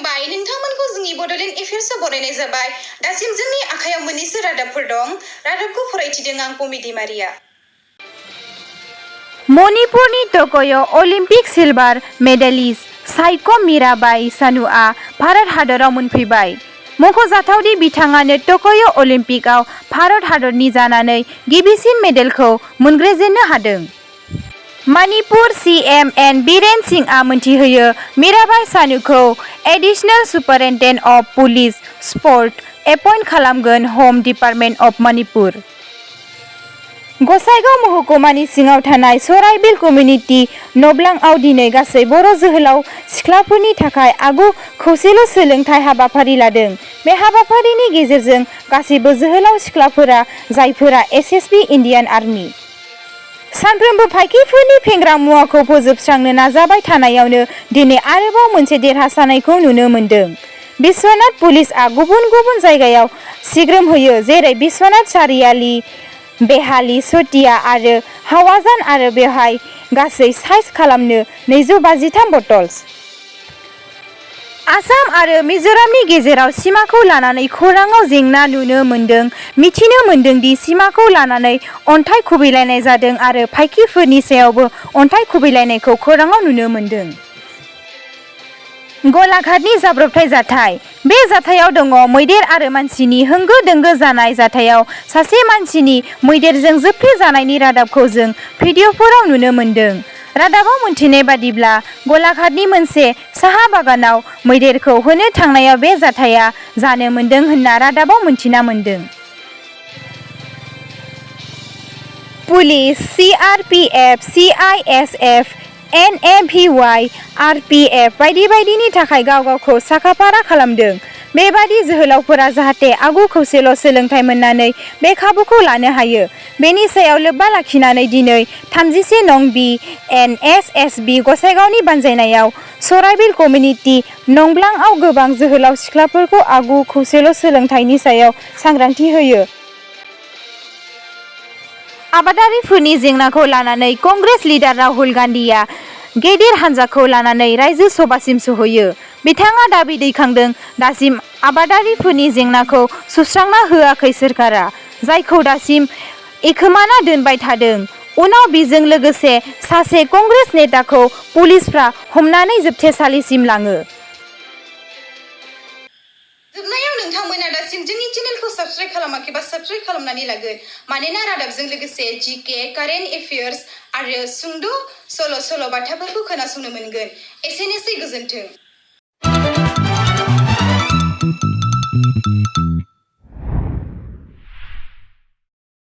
खुलुमबाय नोंथांमोनखौ जोंनि बड'लेण्ड एफेयार्सआव बरायनाय जाबाय। दासिम जोंनि आखायाव मोननैसो रादाबफोर दं। रादाबखौ फरायथिदों आं पमिदि मारिया। मणिपुरनि ट'क्य' अलिम्पिक सिलभार मेडेलिस्ट साइख' मीराबाई चानुआ भारत हादराव मोनफैबाय। मख'जाथावदि बिथाङानो ट'क्य' अलिम्पिकआव भारत हादरनि जानानै गिबिसिन मेडेलखौ मोनग्रोजेननो हादों। मणिपुर CM एन बीरेन सिंहआ मोनथिहोयो मीराबाई चानुखौ additional superintendent of police sport appoint खालामगोन ह'म डिपार्टमेन्ट अफ मणिपुर। गसाइगाव महकुमानि सिङाव थानाय सराइबिल कमिउनिटि नब्लांआव दिनै गासै बर' जोहोलाव सिख्लाफोरनि थाखाय आगु खौसेल' सोलोंथाइ हाबाफारि लादों। बे हाबाफारिनि गेजेरजों गासैबो जोहोलाव सिख्लाफोरा जायफोरा SSB इण्डियान आर्मि सानफ्रोमबो फाइखिफोरनि फेग्रा मुवाखौ फोजोबस्रांनो नाजाबाय थानायावनो दिनै आरोबाव मोनसे देरहासारनायखौ नुनो मोन्दों। बिश्वनाथ पुलिसआ गुबुन गुबुन जायगायाव सिग्रोमहैयो जेरै बिश्वनाथ सारियाली, बेहाली, चटिया आरो हावाजान आरो बेवहाय गासै साइज खालामनो 253 बटल्स। आसाम आरो मिज'रामनि गेजेराव सिमाखौ लानानै खौराङाव जेंना नुनो मोन्दों। मिथिनो मोन्दों दि सिमाखौ लानानै अन्थाइ खुबैलायनाय जादों आरो फाइखिफोरनि सायावबो अन्थाइ खुबैलायनायखौ खौराङाव नुनो मोन्दों। गलाघाटनि जाब्रबथाय जाथाय। बे जाथायाव दङ मैदेर आरो मानसिनि होंगो दोंगो जानाय जाथायाव सासे मानसिनि मैदेरजों जोबथेजानायनि रादाबखौ जों भिडिअ'फोराव नुनो मोन्दों। रादाबाव मोनथिनाय बादिब्ला गलाघाटनि मोनसे साहा बागानाव मैदेरखौ होनो थांनायाव बे जाथाया जानो मोन्दों होनना रादाबाव मोनथिना मोन्दों। Police, CRPF, CISF, NAVY, RPF बायदि बायदिनि थाखाय गाव गावखौ साखाफारा खालामदों। बेबादि जोहोलावफोरा जाहाथे आगु खौसेल' सोलोंथाइ मोननानै बे खाबुखौ लानो हायो। बेनि सायाव लोब्बा लाखिनानै दिनै 31 नं BNSSB गसाइगावनि बानजायनायाव सराइबिल कमिउनिटि नंब्लांआव गोबां जोहोलाव सिख्लाफोरखौ आगु खौसेल' सोलोंथाइनि सायाव सांग्रांथि होयो। आबादारिफोरनि जेंनाखौ लानानै कंग्रेस लिडार राहुल गान्धीआ गेदेर हानजाखौ लानानै रायजो सभासिम सौहैयो। बिथाङा दाबि दैखांदों दासिम आबादारिफोरनि जेंनाखौ सुस्रांना होआखै सोरखारा, जायखौ दासिम एखोमाना दोनबाय थादों। उनाव बिजों लोगोसे सासे कंग्रेस नेताखौ पुलिसफ्रा हमनानै जोबथेसालिसिम लाङो। जोबनायाव नोंथांमोना दासिम जोंनि चेनेलखौ साबस्क्राइब खालामाखैबा साबस्क्राइब खालामनानै लागोन। मानोना रादाबजों लोगोसे GK, कारेन्ट एफेयार्स आरो सुंद' सल' बाथाफोरखौ खोनासंनो मोनगोन। एसेनोसै, गोजोन्थों।